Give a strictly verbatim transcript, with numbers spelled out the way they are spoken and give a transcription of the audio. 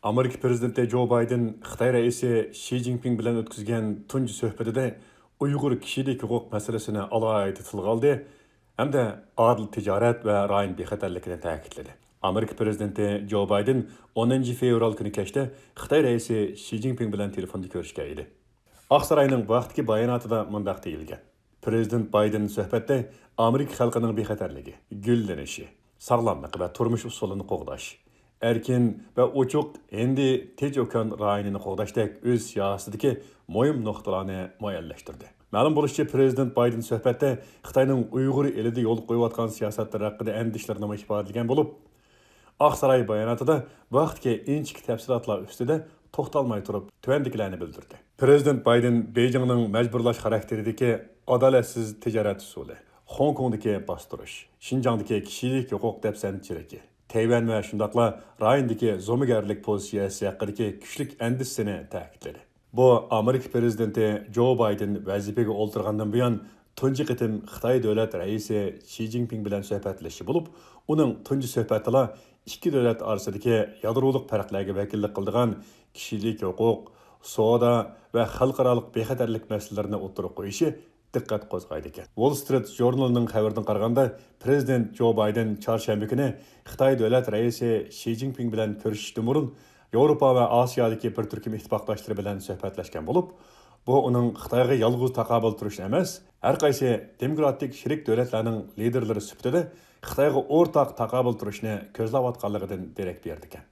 ئامېرىكا پىرېزىدېنتى جو بايدېن خىتاي رەئىسى شى جىنپىڭ بىلەن ئۆتكۈزگەن تۇنجى سۆھبىتىدە ئۇيغۇر كىشىلىك ھوقۇق مەسىلىسىنى ئالاھىدە تىلغا ئالدى ھەمدە ئادىل تىجارەت ۋە رايون بىخەتەرلىكىنى تەكىتلىدى. ئامېرىكا پىرېزىدېنتى جو بايدېن ئونىنچى فېۋرال كۈنى كەچتە خىتاي رەئىسى شى جىنپىڭ بىلەن تېلېفوندا كۆرۈشكەن ئىدى. ئاقساراينىڭ بۇ ھەقتىكى باياناتىدا مۇنداق دېيىلگەن: پىرېزىدېنت بايدېن سۆھبەتتە ئامېرىكا خەلقىنىڭ بىخەتەرلىكى، گۈللىنىشى، ساغلاملىقى ۋە تۇرمۇش ئۇسۇلىنى قوغداش، ئەركىن ۋە ئوچۇق ھىندى تىنچ ئوكيان رايونىنى قوغداشتەك ئۆز سىياسىتىدىكى مۇھىم نۇقتىلارنى مۇئەييەنلەشتۈردى. مەلۇم بولۇشىچە، پىرېزىدېنت بايدېن سۆھبەتتە خىتاينىڭ ئۇيغۇر ئېلىدە يولغا قويۇۋاتقان سىياسەتلىرى ھەققىدە ئەندىشىلىرىنىمۇ ئىپادىلىگەن بولۇپ، ئاقساراي باياناتىدا بۇ ھەقتىكى ئىنچىكە تەپسىلاتلار ئۈستىدە توختالماي تۇرۇپ، تۆۋەندىكىلەرنى بىلدۈردى. پىرېزىدېنت بايدېن بېيجىڭنىڭ مەجبۇرلاش خاراكتېرىدىكى ئادالەتسىز تىجارەت ئۇسۇلى، خوڭكوڭدىكى باستۇرۇش، شىنجاڭدىكى كىشىلىك ھوقۇق دەپسەندىچىلىكى، تەيۋەن ۋە شۇنداقلا رايوندىكى زومىگەرلىك پوزىتسىيەسى ھەققىدىكى كۈچلۈك ئەندىشىسىنى تەكىتلىدى. بۇ ئامېرىكا پىرېزىدېنتى جو بايدېن ۋەزىپىگە ئولتۇرغاندىن بۇيان تۇنجى قېتىم خىتاي دۆلەت رەئىسى شى جىنپىڭ بىلەن سۆھبەتلىشىشى بولۇپ، ئۇنىڭ تۇنجى سۆھبىتىلا ئىككى دۆلەت ئارىسىدىكى يادرولۇق پەرقلەرگە ۋەكىللىك قىلىدىغان كىشىلىك ھوقۇق، سودا ۋە خەلقئارالىق بىخەتەرلىك مەسىلىلىرىنى ئوتتۇرىغا قويۇشى دىققەت قوزغايدىكەن. ۋول سترىت ژۇرنىلىنىڭ خەۋىرىدىن قارىغاندا، پىرېزىدېنت جو بايدېن چارشەنبە كۈنى خىتاي دۆلەت رەئىسى شى جىنپىڭ بىلەن كۆرۈشۈشتىن بۇرۇن، ياۋروپا ۋە ئاسىيادىكى بىر تۈركۈم ئىتتىپاقداشلىرى بىلەن سۆھبەتلەشكەن بولۇپ، بۇ ئۇنىڭ خىتايغا يالغۇز تاقابىل تۇرۇشنى ئەمەس، ھەر قايسى دېموكراتىك شېرىك دۆلەتلەرنىڭ لىدېرلىرى سۈپىتىدە خىتايغا ئورتاق تاقابىل تۇرۇشنى كۆزلەۋاتقانلىقىدىن دېرەك بېرىدىكەن.